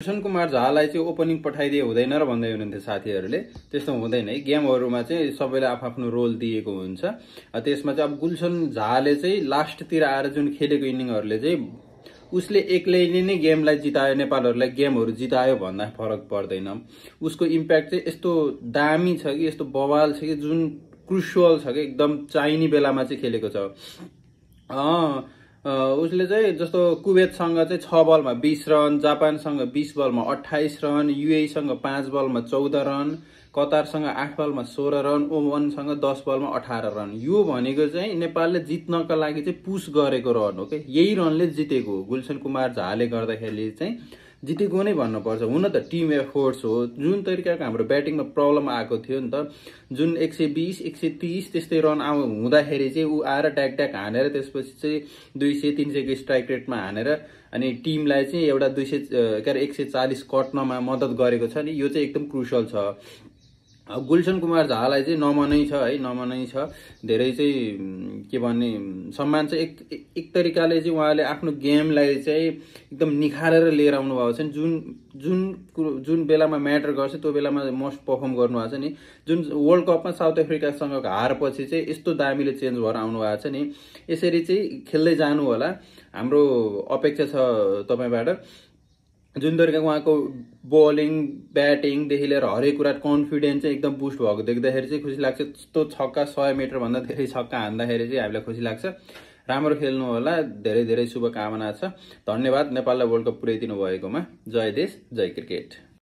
गुलशन कुमार झालाई चाहिँ ओपनिङ पठाइदिए हुँदैन र भन्दै हुनुहुन्थ्यो साथीहरूले। त्यस्तो हुँदैन है, गेमहरुमा चाहिँ सबैले आफ्नो रोल दिएको हुन्छ। त्यसमा चाहिँ अब गुलशन झाले चाहिँ लास्टतिर आएर जुन खेलेको इनिङहरुले चाहिँ उसले एक्लैले नै गेमलाई जितायो, नेपालहरुलाई गेमहरु जितायो भन्दा फरक पर्दैन। उसको इम्प्याक्ट चाहिँ यस्तो दामी छ कि, यस्तो बवाल छ कि, जुन क्रुसियल छ कि एकदम चाहिने बेलामा चाहिँ खेलेको छ। उसले चाहिँ जस्तो कुवेतसँग चाहिँ 6 बलमा 20 रन, जापानसँग 20 बलमा 28 रन, युएईसँग 5 बलमा 14 रन, कतारसँग 8 बलमा 16 रन, ओमनसँग 10 बलमा 18 रन। यो भनेको चाहिँ नेपालले जित्नका लागि चाहिँ पुश गरेको रन हो के, यही रनले जितेको हो। गुलशन कुमार झाले गर्दाखेरि चाहिँ जितेको नै भन्नुपर्छ। हुन त टिम एफोर्ट्स हो, जुन तरिकाको हाम्रो ब्याटिङमा प्रब्लम आएको थियो नि त, जुन 120 130 त्यस्तै रन हुँदाखेरि चाहिँ ऊ आएर ट्याक ट्याक हानेर त्यसपछि चाहिँ 200 300 को स्ट्राइक रेटमा हानेर अनि टिमलाई चाहिँ एउटा 140 कट्नमा मद्दत गरेको छ नि, यो चाहिँ एकदम क्रुसियल छ। गुलशन कुमार झालाई चाहिँ नमनै छ है, नमनै छ। धेरै चाहिँ के भन्ने सम्मान चाहिँ एक तरिकाले चाहिँ उहाँले आफ्नो गेमलाई चाहिँ एकदम निखारेर लिएर आउनु भएको छ नि। जुन बेलामा म्याटर गर्छ त्यो बेलामा मस्ट परफर्म गर्नु भएको छ नि। जुन वर्ल्ड कपमा साउथ अफ्रिकासँग हारपछि चाहिँ यस्तो दामीले चेन्ज भएर आउनु भएको छ नि। यसरी चाहिँ खेल्दै जानु होला, हाम्रो अपेक्षा छ तपाईबाट। जुन तरिकाको उहाँको बलिङ ब्याटिङदेखि लिएर हरेक कुरा कन्फिडेन्स चाहिँ एकदम बुस्ट भएको देख्दाखेरि चाहिँ खुसी लाग्छ। त्यस्तो छक्का 100 मिटर भन्दा धेरै छक्का हान्दाखेरि चाहिँ हामीलाई खुसी लाग्छ। राम्रो खेल्नु होला, धेरै धेरै शुभकामना छ। धन्यवाद नेपाललाई वर्ल्ड कप पुर्याइदिनु भएकोमा। जय देश, जय क्रिकेट।